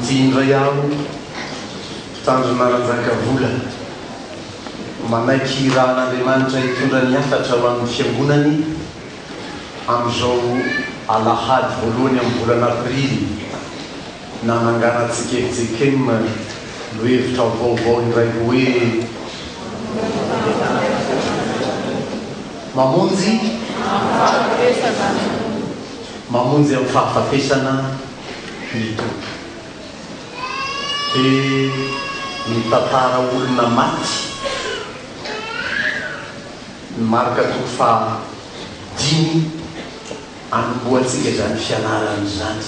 Amin'ity indray aho, Mpitandrina Ranjakavola, manaiky hirahan'Andriamanitra hitondra ny hafatra ho an'ny Fiangonany amin'izao alahady voalohany amin'ny volana aprily nananganantsika fjkm no hevitra vaovao indray hoe Mamonjy Mamonjy amin'ny fahafatesana ny Tompo. Dia mitantara olona maty ny Marka toko faha dimy anombohantsika izany fianarana izany.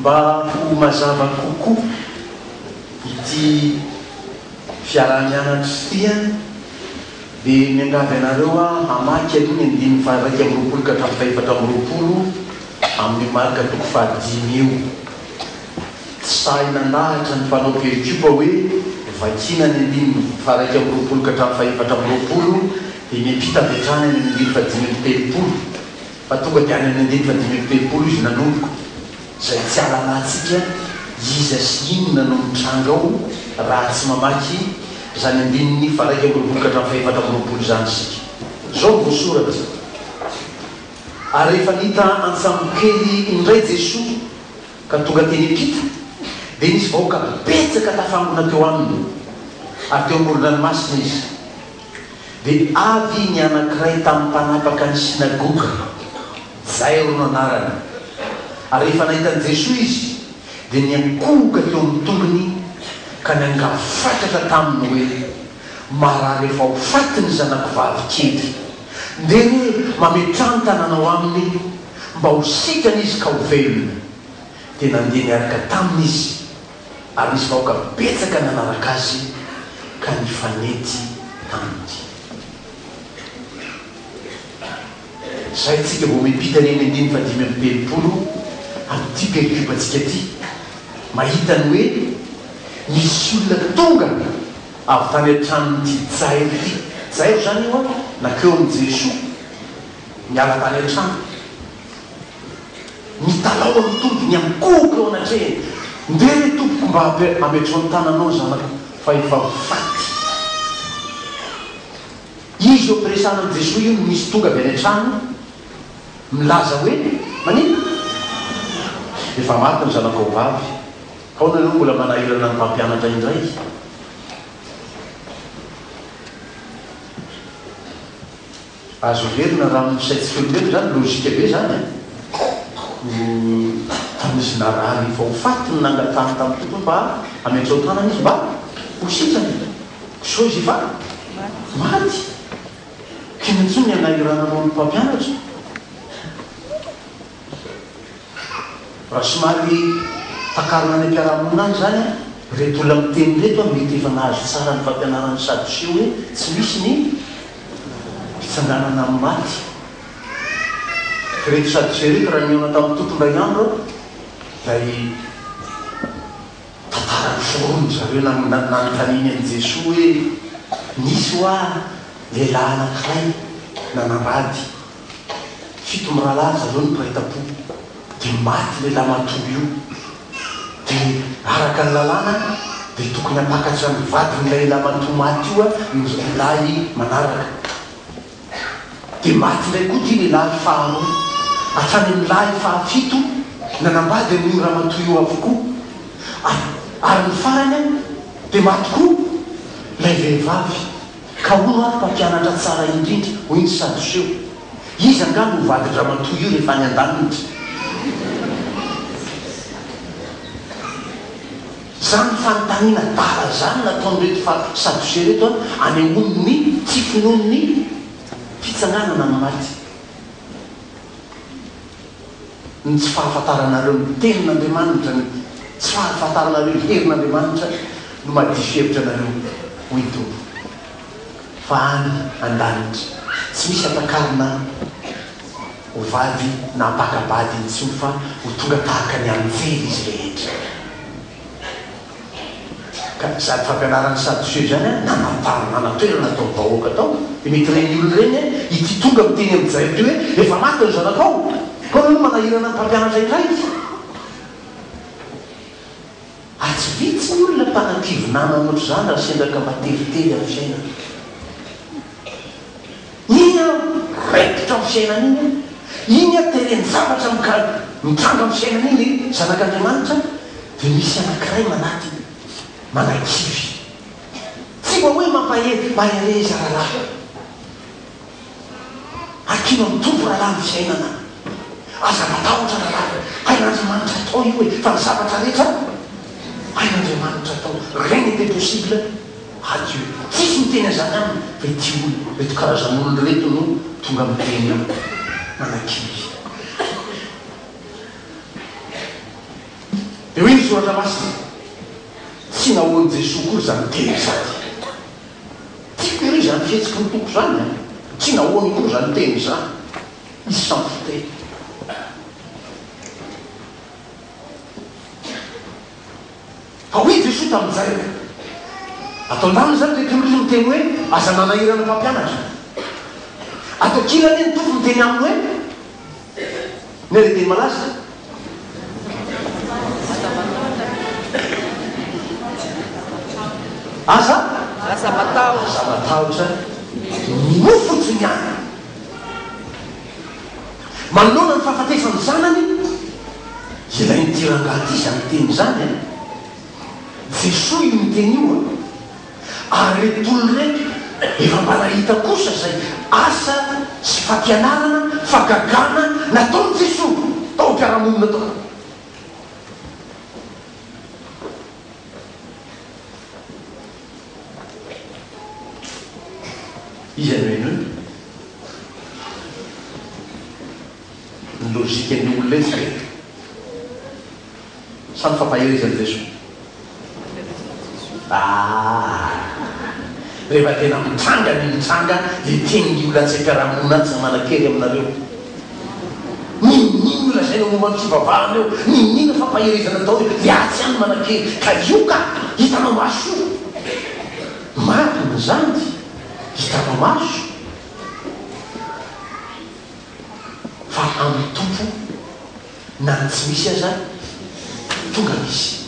Mba ho mazava kokoa ity fiaraha-mianatra ity an, dia miangavy anareo aho hamaky aloha ny andininy faha-21 ka hatramin'ny faha-24 amin'io Marka toko fahadimy io. Tsy sahy nandahatra ny mpanao perikopa hoe vakiana ny andininy faha-21 ka hatramin'ny faha-24 dia miampita avy hatrany any amin'ny andininy faha-35 fa tonga dia any amin'ny andininy faha-35 izy nanomboka. Izay tsy ahalalantsika iza sy inona no mitranga ao raha tsy mamaky izany andininy faha-21 ka hatramin'ny faha-24 izany isika. Izao no voasoratra, Ary rehefa nita an-tsambokely indray Jesoa ka tonga teny am-pita, dia nisy vahoaka betsaka tafangona teo aminy, ary teo amoron-dranomasina izy. Dia avy ny anankiray tamin'ny mpanapaka ny synagoga, Jairo no anarany. Ary rehefa nahita an'i Jesoa izy, dia niankohoka teo amin'ny tongony ka niangavy fatratra taminy hoe, Marary efa ho faty ny zanako vavy kely. Ndeha re mametraha ny tananao aminy mba ho sitrana izy ka ho velona. Dia nandeha niaraka taminy izy, ary nisy vahoaka betsaka nanaraka azy ka nifanety taminy. Izay tsika vao miampita ny amin'ny andininy faha-35 amin'ity perikopantsika ity, mahita ny hoe nisy olona tonga avy tany an-tranon'ity Jairo ity. Jairo izany io an, nankeo amin'i Jesoa, niala tany an-trano. Mitalaho amin'ny Tompo, miankohoka eo anatrehany, Ndeha re Tompoko mba ametraho ny tananao ny zanako fa efa ho faty. Izy eo ampiresahana amin'i Jesoa io no misy tonga avy any an-trano milaza hoe, Maninona? Efa maty ny zanakao vavy, ka ahoana ianao mbola manahirana ny mpampianatra indray? Azo heverina raha amin'ny saintsika olombelona izany, logique be izany an! Tamin'izy narary efa ho faty no nangatahany tamin'ny Tompony mba hametrao tanana izy mba ho sitrana. Sao izy efa maty. K'inona intsony ny hanahirananao ny mpampianatra? Raha somary takarina any am-piarahamonina any izany an, ireto olona miteny ireto an, mety efa nahazo tsara ny fampianaran'ny sadoseo hoe tsy misy ny fitsanganana amin'ny maty. Ireto sadoseo ireto raha nihaona tamin'ny Tompo indray andro an, ilay tantara noforonin-dry zareo nanontaniany an'i Jesoa hoe nisy hoa lehilahy anankiray nanambady. Fito mirahalahy zareo no mpiray tampo dia maty ilay lamatoa io dia araka ny lalàna dia tokony hampakatra ny vadin'ilay lamatoa maty io ny lehilahy manaraka dia maty indray koa ity lehilahy faharoa hatrany amin'ny lahy fahafito nanambady an'io ramatoa io avokoa ary ny farany dia maty koa ilay vehivavy. Ka hono aho mpampianatra tsara indrindra, hoy ny Sadoseo. Iza angaha no ho vadin-dramatoa io rehefa any an-danitra? Izany fanontaniana adala izany nataon'ireto fa Sadoseo ireto an, anehoany ny tsy finoany ny fitsanganana amin'ny maty. Ny tsy fahafantaranareo ny tenin'Andriamanitra, ny tsy fahafantaranareo ny herin'Andriamanitra no mahadiso hevitra anareo, hoy ny Tompo. Fa any an-danitra, tsy misy hampakarina ho vady na hampaka-bady intsony fa ho tonga tahaka ny anjely izy rehetra. Ka izany fampianaran'ny Sadoseo izany an, nanantany, nanatoerana tao amin'ny vahoaka tao, dia mety ireny olona ireny an, ity tonga miteny amin'i Jairo ity hoe, efa maty ny zanakao, koa. Voalohany aloha manahirana ny mpampianatra indray. Ary tsy vitsy ny olona mpanakivy namana ohatr'izany raha sendra ka mba teritery amin'ny fiainana. Iny an, raikitra amin'ny fiainana iny an, iny an teren-javatra mitranga amin'ny fiainana iny le zanak'Andriamanitra dia misy anankiray manatona, manakivy. Tsy mba hoe mampahery, mahereza rahalahy. Ankino amin'ny Tompo rahalahy ny fiainana. Aza matahotra rahalahy. Hain'Andriamanitra atao io e, fa ny zavatra rehetra hain'Andriamanitra atao. Rien n'est impossible à Dieu. Tsisy miteny an'izany aminy fa ity olona, ireto karazan'olona ireto no tonga miteny eo. Manakivy. Dia hoy ny Soratra Masina, Tsy nahoan'i Jesoa akory izany teny izany. Tiako ery izany fihetsiky ny Tompo izany an! Tsy nahoany koa izany teny izany. Izy samy fiteny. Fa hoy Jesoa tamin'i Jairo, Ato an-daniny izany ireto olona miteny hoe, Aza manahirana mpampianatra. Ato an-kilany ny Tompo miteny aminy hoe, Inona ilay teny malaza? Aza Aza matahotra. Aza matahotra, minoa fotsiny ihany. Manoloana ny fahafatesan'ny zanany, ilain'ity rangahy ity izany teny izany an! Jesoa io miteny io an! Ary ireto olona ireto efa mba nahita kosa izay asa sy fampianarana, fahagagana nataon'i Jesoa tao am-piarahamonina tao. Iza no henoina? Ny logique-n'ny olona eto ve? Sa ny fampaherezan'i Jesoa? Ah! Rehefa tena mitranga ny mitranga dia tenin'ny olona tsy am-piarahamonina any tsy manan-kery aminareo. N'inon'inona lazaina momba ny fivavahana eo, n'inon'inona fampaherezana atao eo, dia atsy ihany manan-kery. Ka io ka! Hitanao maso io. Marina izany, hitanao maso. Fa amin'ny Tompo. Na ny tsy misy aza tonga misy.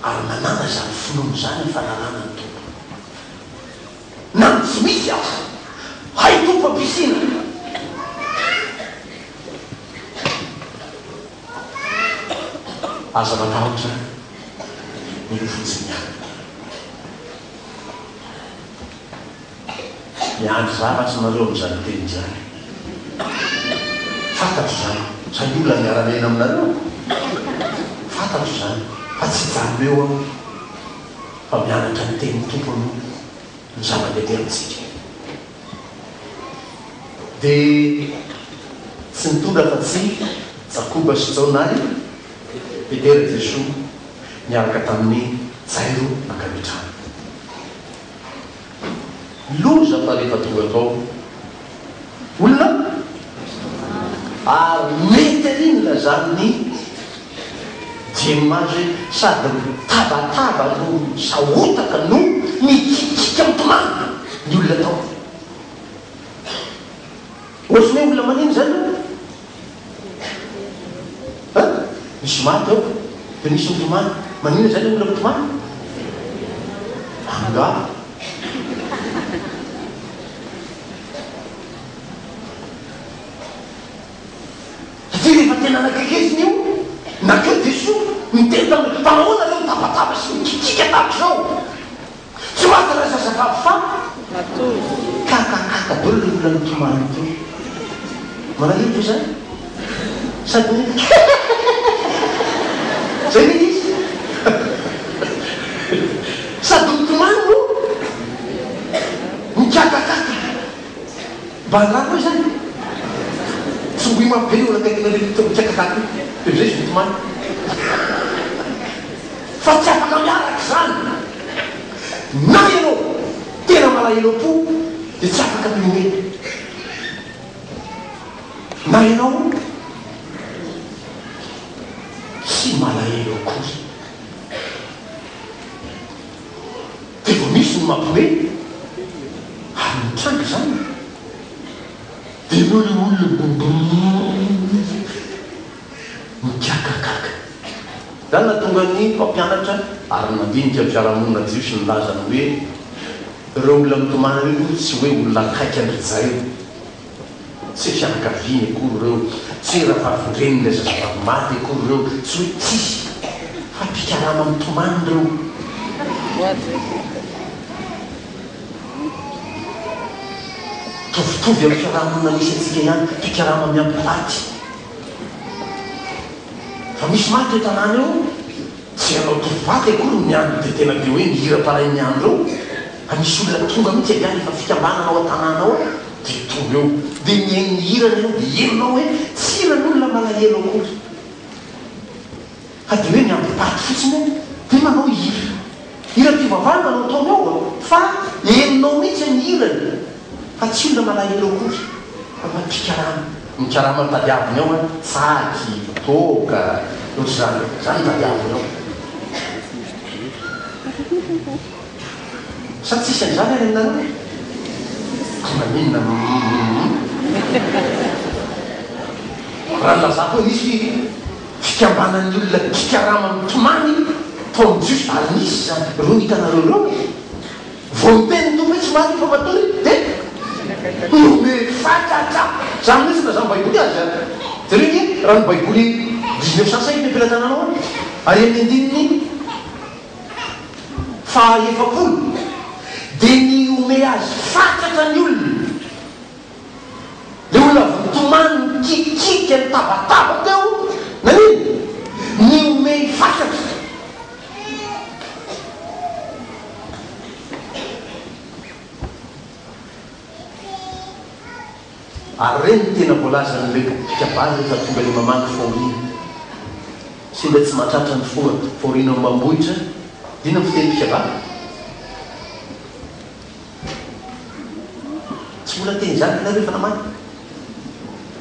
Ary manana izany finoana izany ny fanarahana ny Tompo. Na ny tsy misy aza. Hay Tompo ampisina. Aza matahotra mino fotsiny ihany. Miandry zavatra nareo amin'izany teny izany. Fantatro izany. Izany olona miara-miaina aminareo. Fantatro izany. Fa tsy hijanona eo aho. Fa mianatra ny tenin'ny Tompo aloha no zava-dehibe amintsika. Dia tsy nitondra afa-tsy Jakoba sy Jaona ary Petera Jesoa niaraka tamin'i Jairo nankany an-trano. Loza fa rehefa tonga tao olona ary mety ery ny lazan'ny Jemma azy hoe sady mitabataba no misahotaka no mikikiaka mitomany ny olona tao. Ohatry ny hoe olona manino izany aloha? An? Misy maty ao, dia misy mitomany. Maninona izany ilay olona mitomany? Angaha? Satria rehefa tena nakaikesina io, nankeo Jesoa, niteny taminy, fa nahoana nareo mitabataba sy mikikiaka tahaka izao? Tsy maty ilay zazavavy fa Matory. Kakakaka daholo ilay olona nitomany teo. Malahelo ve zany? Sady ny Zay ve izy? Sady mitomany no mikakakaka. Mba rariny hoe zany? Tsongoy mafy be ilay olona akaikinareo mikakakaka io dia amizay izy mitomany. Fa tsy afaka miaraka izany. Na ianao tena malahelo am-po dia tsy afaka mihomehy. Na ianao tsy malahelo akory. Dia vao misy ny mampihomehy ary mitranga izany. Dia ianao ilay olona Mikakakaka. Izany nahatonga ny mpampianatra ary ny mandinika ny fiarahamonina jiosy nilaza ny hoe, Ireo olona mitomany ireo aloha tsy hoe olona akaiky an-dry Jairo. Tsy hoe fianakaviany akory ireo, tsy hoe rahavavin-drenin'ilay zazavavy maty akory ireo, tsy hoe tsisy, fa mpikarama mitomany ireo. Mitovitovy amin'ny fiarahamonina misy antsika ihany, mpikarama miampy paty. Fa misy maty eo tanàna eo, tsy hanao tovovavy akory ny miandry dia tena dia hoe mihira parain'ny andro eo, fa misy olona tonga mihitsy avy any efa fikambanana ao an-tanàna ao dia tonga eo, dia mihaino ny hirany ianao dia henonao hoe tsy hiran'olona malahelo akory. Fa dia hoe miandry paty fotsiny eo dia manao hira. Hiram-pivavahana no ataony ao an! Fa henonao mihitsy ny hirany fa tsy olona malahelo akory fa mba mpikarama. Ny karama no tadiaviny ao an, tsaky, toaka, ohatr'izany, izany no tadiaviny ao. Sa tsisy an'izany any aminareo? Ka maninona no hum. Raha nilazako hoe nisy Fikambanan'ny olona mpikarama mitomany tao amin'ny Jiosy, ary nisy izany, ireo hitanareo ireo e! Vao niteny ny Tompo hoe tsy maty io fa matory, dia nihomehy fatratra! Izany mihitsy no lazan'ny Baiboly azy an! Jereo ange, raha ny Baiboly 1905 no am-pelatananao an, ary amin'ny andininy faha 40, dia nihomehy azy fatratra ny olona. Le olona avy nitomany nikikiaka nitabataba teo nanino? Nihomehy fatratra. Ary ireny no tena voalazan'ilay boky mpikabary rehefa tonga le mamangy fahoriana. Sendra tsy mahatratra ny fo fahoriana ao ambambohitra, inona ny fiteny mpikabary? Tsy mbola teny izany ve nareo efa namaky?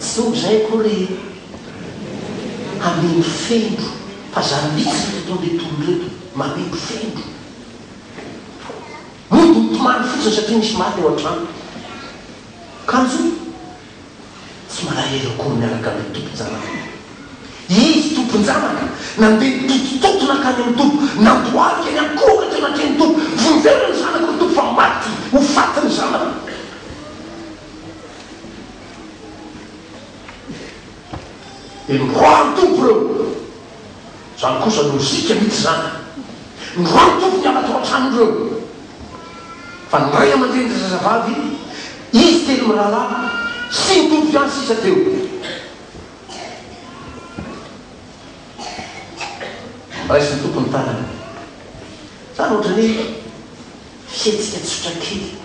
Tsy tonga izay akory hamendrofendro fa zany mihitsy no ataon'ireto olona ireto, mamendrofendro. Mody mitomany fotsiny satria misy maty ao an-trano. Kanjo Tsy malahelo akory miaraka amin'ny tompon-janaka. Izy tompon-janaka, nandeha nitotototo nankany amin'ny Tompo, nandohalika niankohoka teo anatrehan'ny Tompo, Vonjeo ny zanako ry Tompo fa maty, ho faty ny zanako. Dia noroahan'ny Tompo ireo. Izany kosa lojika mihitsy izany. Noroahan'ny Tompo niala tao an-tranony ireo. Fa ny ray aman-drenin-dry zazavavy, izy telo mirahalahy sy ny Tompo ihany sisa teo. Raisin'ny Tompo ny tanany. Izany ohatran'ny hoe fihetsika tsotra kely.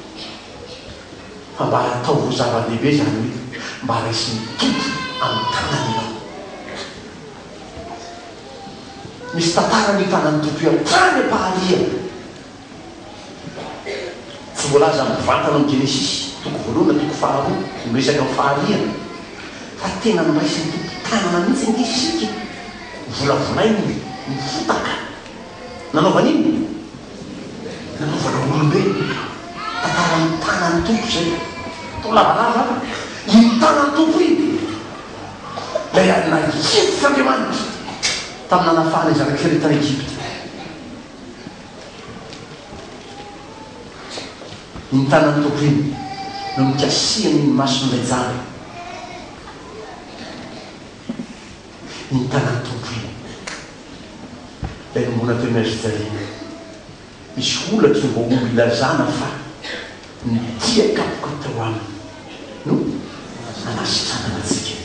Fa mba ataovy ho zava-dehibe izany hoe mba raisin'ny Tompo amin'ny tanany ianao. Misy tantara ny tanan'ny Tompo io hatrany am-pahariana. Tsy voalaza mivantana ao amin'ny Genesisy, toko voalohany na toko faharoa, ny miresaka ny fahariana, fa tena noraisin'ny Tompo tanana mihitsy ange isika e! Novolavolainy ny fotaka. Nanaovany inona? Nanaovana olombelona. Tantaran'ny tanan'ny Tompo izay. Atao lavalava iny tanan'ny Tompo iny. Ilay nahitsy Andriamanitra tamin'ny nanafahana ny zanak'Israely tany Egypta. Iny tanan'ny Tompo iny no nikasihany ny mason'ilay jamba. Iny tanan'ny Tompo iny, ilay nombona teo amin'ny hazofijaliana. Misy holatry ny voahombo ilazana fa ny dia kapoka tao aminy no nanasitranana antsika.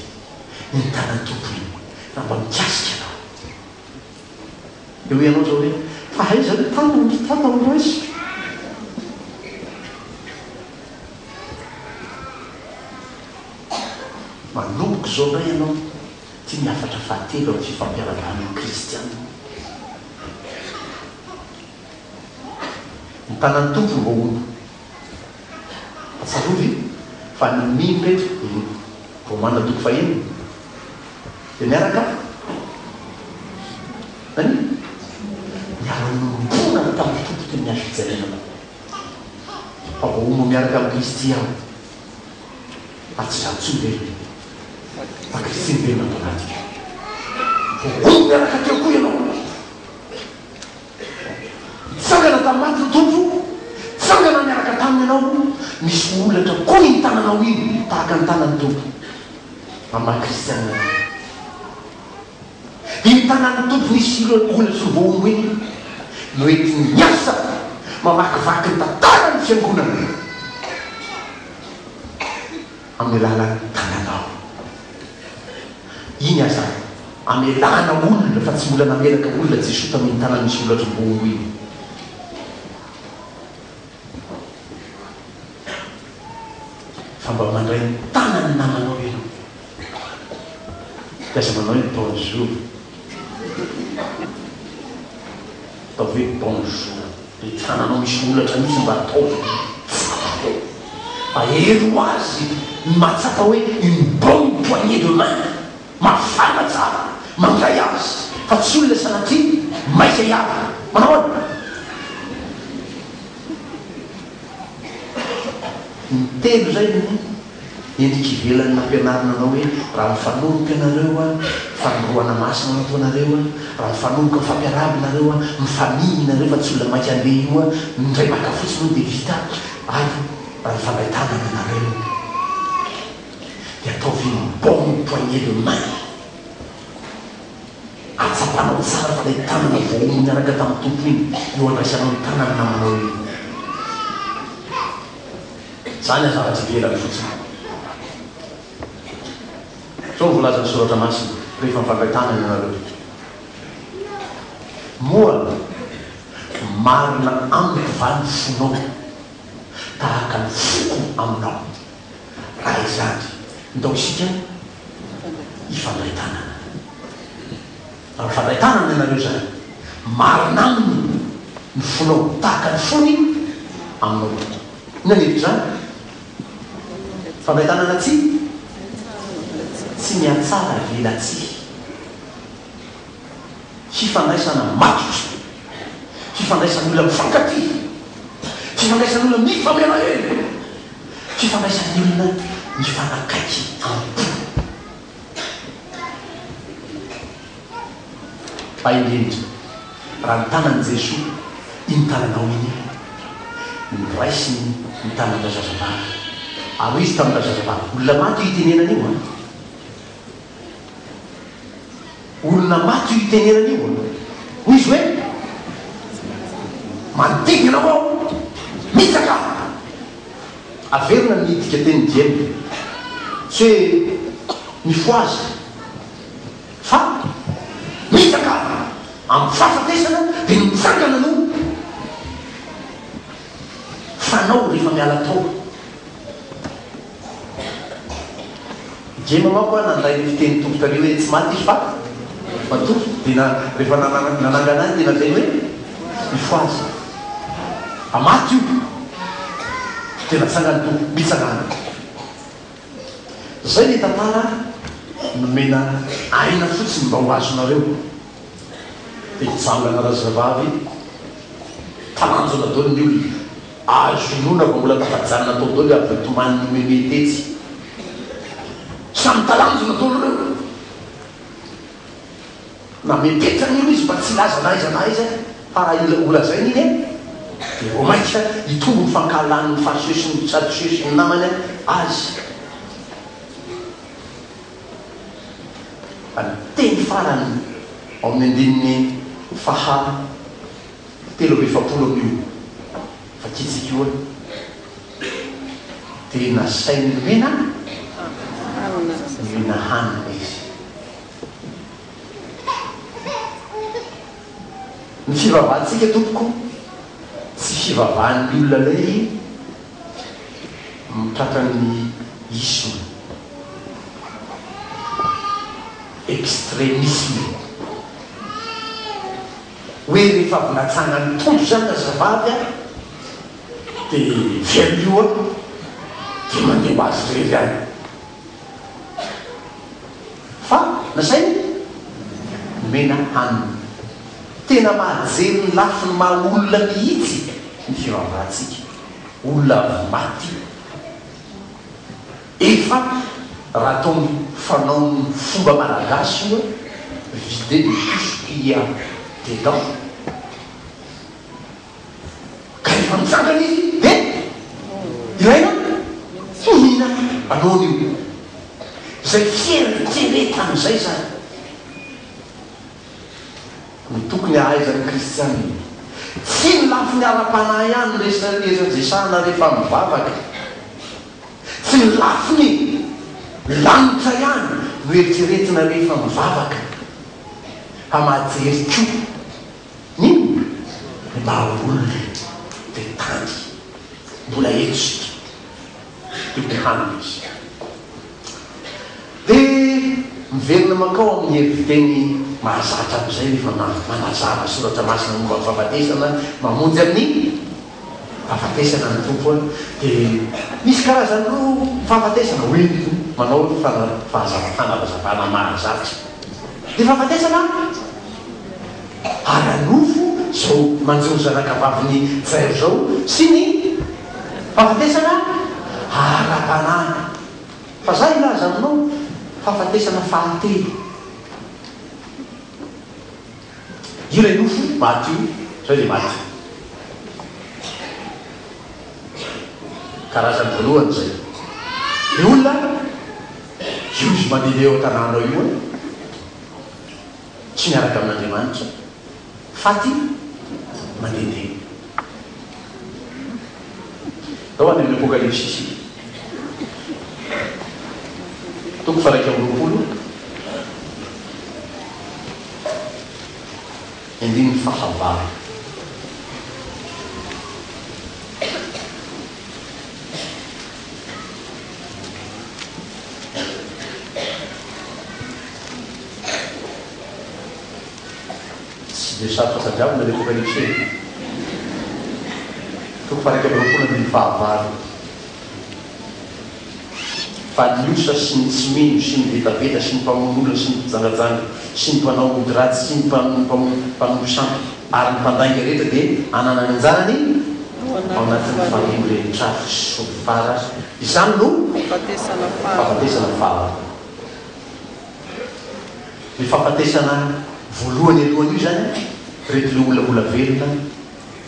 Iny tanan'ny Tompo iny, raha mba mikasika anao. Dia hoy ianao izao hoe, Fa aiza ny tanany ry Dada ho raisiko? Manomboka izao indray ianao, ity ny hafatra fahatelo amin'ny fifampiarahabana amin'ny kristiana. Ny tanan'ny Tompo no voahombo. Fa tsarovy fa ny mino rehetra, Romana toko fahenina, dia miaraka naninona? Niara-niombonana tamin'ny Tompo teo amin'ny hazo fijaliana koa. Fa voahombo miaraka amin'i Kristy aho. Fa tsy izaho intsony velona, fa Kristy no velona ato anatiko. Voahono miaraka teo koa ianao. Nitsangana tamin'ny maty ny Tompo, nitsangana niaraka taminy ianao, misy holatra koa iny tananao iny, tahaka ny tanan'ny Tompo, amin'ny maha kristianina anao. Iny tanan'ny Tompo nisy holatra voahono iny no entiny miasa mamakivaky ny tantaran'ny Fiangonana amin'ny alalan'ny tananao. Iny aza amelana olona fa tsy mbola namelaka olona Jesoa tamin'iny tanany misy holatra voahono iny. Fa mba mandray ny tanan'ny namanao ianao. Dia aza manao hoe bonjour. Ataovy hoe bonjour. Ilay tananao misy holatra mihitsy mba ataovy tsara eo. Mahery ho azy ny mahatsapa hoe une bonne poignée de main. Mafana tsara mandray azy fa tsy olona sanatria maika hiala. Manao ahoana? Intelo izay ny endrika ivelany nampianarina anao hoe raha mifanomboka ianareo a, fanorohana masina no ataonareo a, raha mifanomboka mifampiarahaba nareo a, mifamihina nareo fa tsy olona maika handeha io a, indray maka fotsiny hono dia vita ary raha mifandray tanana nareo dia ataovy une bonne poignée de main ahatsapanao tsara fa ilay tanana voahono niaraka tamin'ny Tompo iny no andraisanao ny tanan'ny namanao iny. Izany an zavatra ivelany fotsiny. Izao no voalazan'ny Soratra Masina, rehefa mifandray tanana ianareo. Moa marina amiko va ny fonao tahaka ny foko aminao? Raha izany, ndao isika hifandray tanana. Raha mifandray tanana ianareo izany, marina aminy ny fonao tahaka ny fony aminao. Inona ny hevitr'izany? Mifandray tanana tsy tsy mihatsara velatsihy. Fifandraisana matotra. Fifandraisan'olona mifankatia. Fifandraisan'olona mifamela heloka. Fifandraisan'ny olona mifanakaiky am-po. Fa indrindra, raha ny tanan'i Jesoa iny tananao iny, noraisiny ny tanan-drazazavavy. Ary hoy Izy tamin-drazazavavy, olona maty io itenenana io an! Olona maty io itenenana io an! Hoy Izy hoe, Mandidy anao Aho, mitsaka! Averina ny dikateny dieny. Tsy hoe mifohaza fa mitsaka amin'ny fahafatesana dia ny mitsangana no fanao rehefa miala tao. Diema manko a nandray ny fitenin'ny Tompo tary hoe tsy maty izy fa matory dia na rehefa nanangana azy dia lazainy hoe mifohaza fa maty io dia natsangan'ny Tompo mitsangana. Zay le tantara nomena aina fotsiny mba ho azonareo. Dia hitsangana razavavy talanjona daholo ny olona. Azo inoana fa mbola tafajanona tao daholo avy nitomany nihomehimehy tetsy. Samy talanjona daholo ireo. Namepetra an'io izy mba tsy hilaza na aiza na aiza fa raha ila holazaina iny dia vao mainka hitombo ny fankahalan'ny fariseo sy ny sadoseo sy ny namany azy. Fa ny teny farany ao amin'ny andininy faha 43 amin'io vakintsika io dia nasainy nomena nomena hanina izy. Ny fivavahantsika tompoko tsy fivavahan'ny olona ilay tratran'ny isme, extremisme, hoe rehefa avy natsangan'ny Tompo izany razavavy a, dia velona io a, dia mandeha ho azy irery any. Fa nasainy nomena hanina. Tena mahajery ny lafiny maha olona mihitsy ny fivavahantsika. Olona avy maty. Efa raha atao ny fanaon'ny fomba malagasy io vider de tout ce qu'il y a dedans. Ka rehefa mitsangana izy dia ilaina mihinana alohan'io. Izay fieritreretana izay izany no tokony hahaizan'ny kristiana. Tsy ny lafiny ara-panahy ihany no resadresahana rehefa mivavaka. Tsy ny lafiny lanitra ihany no eritreretina rehefa mivavaka fa mahajery koa N'inona? Ny maha olona dia tany mbola eto isika. Tokony hanana izy. Dia miverina mankao amin'ny hevi-teny mahazatra amin'izay rehefa manazava soratra masina momba ny fahafatesana, mamonjy amin'ny fahafatesana ny Tompo dia misy karazany roa fahafatesana, hoy ny manao fanazavana mahazatra. Ny fahafatesana ara-nofo izao manjo ny zanakavavin'i Jairo izao sy ny fahafatesana ara-panahy. Fa za hilaza aminao fahafatesana fahatelo. Io ilay nofo maty io, izao ilay maty. Karazany voalohany izay. Ny olona io izy mandehandeha eo an-tanàna io an. Tsy miaraka amin'Andriamanitra. Faty mandehandeha. Ndao any amin'ny Apokalypsy isika. Toko faha-21. Andininy fahavalo. Tsy dia sarotra tadiavina ilay Apokalypsy e. Toko faha-21 andininy fahavalo. Fa ny osa sy ny tsy mino sy ny vetaveta sy ny mpamono olona sy ny mpijangajanga sy ny mpanao ody ratsy sy ny mpanompo sampy ary ny mpandainga rehetra dia hanana ny anjarany ao anatin'ny farihy mirehitr'afo sy solifara. Izany no fahafatesana faharoa. Ny fahafatesana voalohany alohan'io izany, ireto ilay olona mbola velona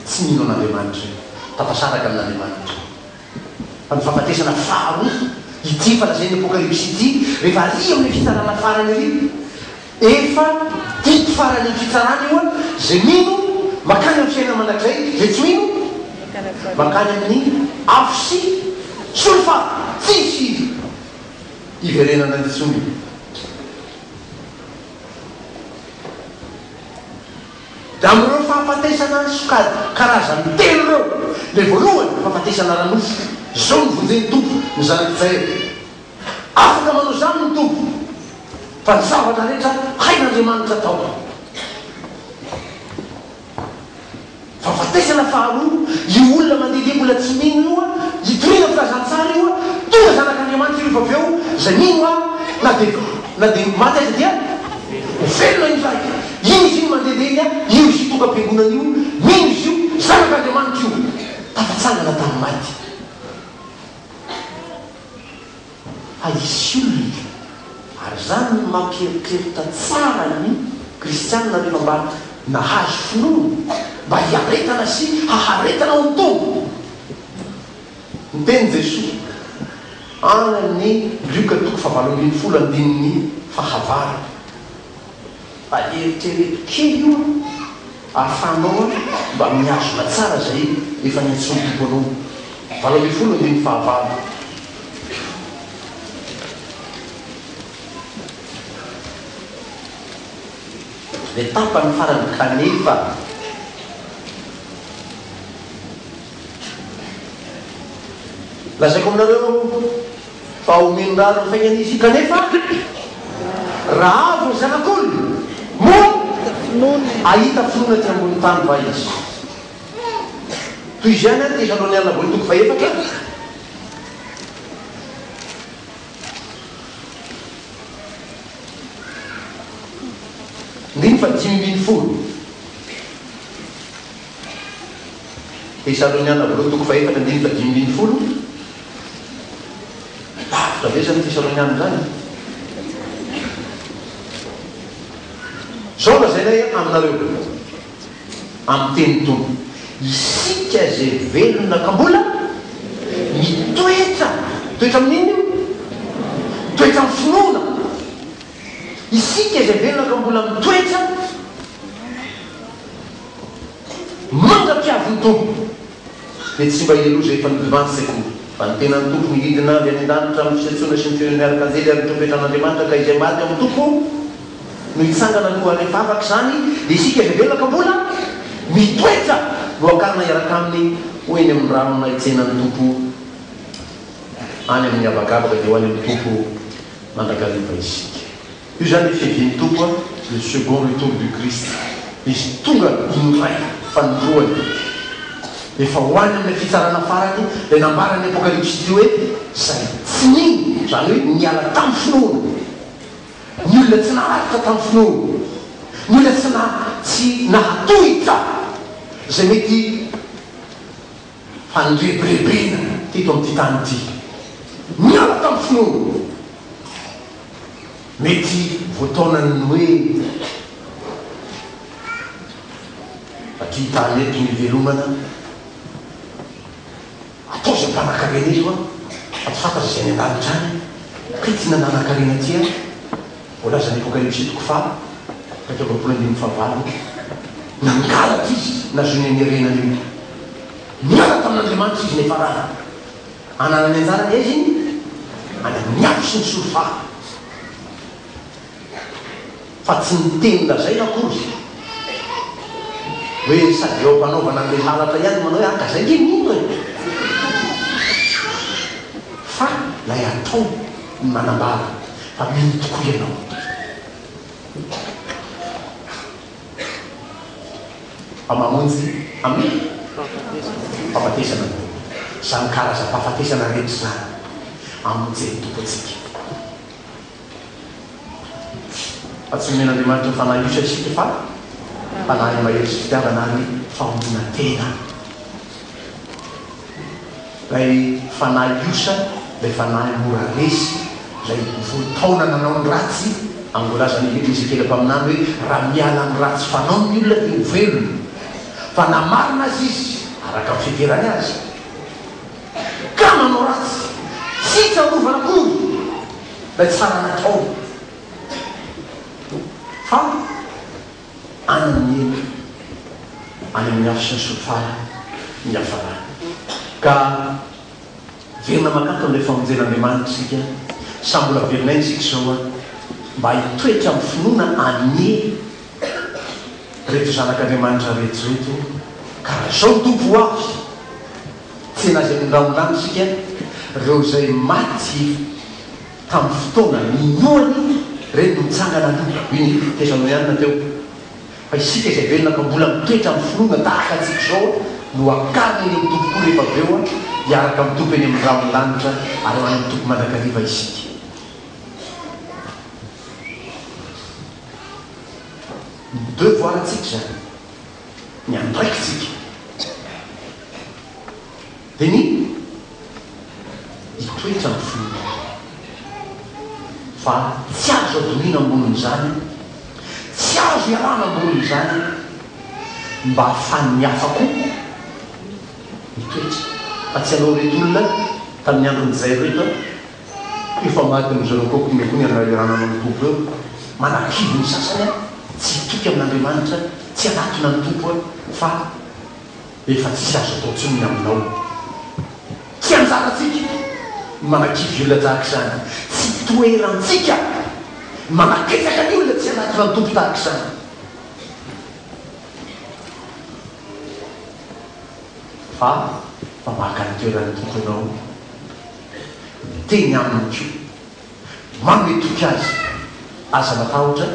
tsy mino an'Andriamanitra, tafasaraka amin'Andriamanitra. Fa ny fahafatesana faharoa, ity efa lazain'ny Apokalypsy ity, rehefa ary amin'ilay fitsarana farany ary, efa didy farany amin'ny fitsarana io an, izay mino mankany amin'ny fiainana mandrakizay, izay tsy mino mankany amin'ny afo sy solfa, tsisy hiverenana intsony. Dia amin'ireo fahafatesana sokajy karazany telo ireo, ilay voalohany, fahafatesana ara-nofo, izao no vonjen'ny Tompo ny zanak'i Jael. Afaka manao izany ny Tompo, fa ny zavatra rehetra hain'Andriamanitra atao. Fahafatesana faharoa, io olona mandehandeha mbola tsy mino io, itoriana filazantsara io, tonga zanak'Andriamanitra io rehefa avy eo, izay mino ahy na dia na dia maty aza dia ho velona indray. Iny izy iny mandehandeha iny, io izy io tonga am-piangonana io, mino izy io, zanak'Andriamanitra io, tafatsangana tamin'ny maty. Fa hisy olona, ary izany no mampieritreritra tsara ny kristianina rehefa mba nahazo finoana, mba hiaretana sy haharetana ao amin'ny Tompo. Niteny Jesoa, any amin'ny Lioka toko fahavalo ambin'ny folo andininy fahavalo, Mba eritrereto kely io an, ahafahanao mba mihazona tsara izay efa niantsoan'ny Tompo anao. 18 andininy fahavalo. Ilay tapany farany kanefa. Lazaiko aminareo fa omeny rariny faingana izy, kanefa raha avy ny Zanak'olona, moa hahita finoana ety ambonin'ny tany va izy? Toy izany ary Tesaloniana voalohany toko fahefatra. Andininy faha-15. Tesaloniana voalohany toko fahefatra andininy faha-15. Sarotra be izany Tesaloniana izany. Izao lazainay aminareo, amin'ny tenin'ny Tompo, isika izay velona ka mbola mitoetra, mitoetra amin'inona io? Mitoetra amin'ny finoana. Isika izay velona ka mbola mitoetra mandra-piavin'ny Tompo, dia tsy mba hialoha izay efa nodovantsika akory. Fa ny tenan'ny Tompo no hidina avy any an-danitra amin'ny fiantsoana sy ny feon'ny arkanjely ary ny trompetran'Andriamanitra, ka izay maty ao amin'ny Tompo no hitsangana aloha. Rehefa afaka izany, dia isika izay velona ka mbola mitoetra no hakarina hiaraka aminy ho eny amin'ny rahona hitsenan'ny Tompo any amin'ny habakabaka, dia ho any amin'ny Tompo mandrakariva isika. Io izany ny fiavian'ny Tompo, le second retour du Christ. Izy tonga indray fanindroany. Efa ho any amin'ilay fitsarana farany, ilay nambaran'ny Apokalypsy ity hoe, izay tsy nino, izany hoe niala tamin'ny finoana, ny olona tsy naharitra tamin'ny finoana, ny olona tsy na tsy nahatohitra izay mety fandrebirebena teto amin'ity tany ity. Niala tamin'ny finoana. Mety voataonan'ny hoe aty tany eto ny hivelomana, atao izay mpanan-karena eto an, fa tsy fantatra izay any an-danitra any, kay ty nananan-karena ty an, voalazan'ny Apokalypsy toko faha 21 andininy fahavalo, nangalatra izy nahazoany an'io harena io. Niala tamin'Andriamanitra izy nefa raha ananany anjarany aiza iny? Any amin'ny afo sy ny solifara. Fa tsy ny teny lazaina akory hoe sady eo am-panaovana an'ilay halatra ihany no manao hoe ah ka zay nge mino e! Fa ilay atao no manambara fa mino tokoa ianao. Fa mamonjy amin'ny fahafatesana ny Tompo. Izany karazam-pahafatesana rehetra izany amonjen'ny Tompo antsika. Fa tsy nomen'Andriamanitra fanahy osa isika fa fanahy mahery sy fitiavana ary famonoana-tena. Ilay fanahy osa, ilay fanahy mora resy, ilay voataona nanao ny ratsy, amin'ny voalazan'i Ezekiela mpaminany hoe, raha miala amin'ny ratsy fanaony ny olona dia ho velona. Fa na marina aza izy, araka ny fiheverany azy, ka manao ratsy, tsy tsarovana akory ilay tsara nataony, fa any amin'ny helo, any amin'ny afo sy ny solifara ny hiafarany. Ka velona mankato amin'ilay famonjen'Andriamanitra isika, samy mbola velona aina isika izao an, mba hitoetra amin'ny finoana anie ireto zanak'Andriamanitra rehetra ireto, ka raha izao ny Tompo ho avy, tsena azy any an-drahon-danitra isika, ireo izay maty Tamin'ny fotoana ninoany ireny no nitsangana aloha, hoy ny Tesalonianina teo. Fa isika izay velona ka mbola mitoetra amin'ny finoana tahaka antsika izao no hakarina eny amin'ny Tompo koa rehefa avy eo hiaraka amin'ny Tompo eny amin'ny rahon'ny lanitra ary ho any amin'ny Tompo mandrakariva isika. Ny devoir-ntsika izany, ny andraikitsika. Dia ny hitoetra ny finoana. Fa tsy azo adinoina ambonin'izany, tsy azo ialana ambonin'izany mba hahafahan'ny hafa koa mitoetra. Fa tsy hanao ireto olona tamin'ny andron'i Jairo ireto an, efa maty ry zareo koa koa ny ialana ny Tompo eo. Manakivy ny sasany an, tsy hitoky amin'Andriamanitra, tsy hanatona ny Tompo an, fa. Efa tsisy azo atao intsony ny aminao. Tsy anjarantsika ny manakivy olona tahaka izany. Tsy toerantsika ny manaketsaka ny olona tsy hanatona ny Tompo tahaka izany. Fa fa maka ny toeran'ny Tompo ianao, miteny aminy koa. Manome toky azy, Aza matahotra,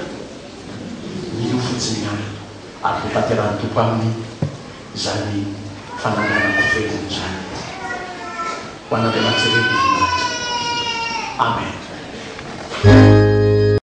minoa fotsiny ihany, ary ho tanterahin'ny Tompo aminy izany fananganako velona izany. Ho an'Andriamanitra irery ny voninahitra. Amen.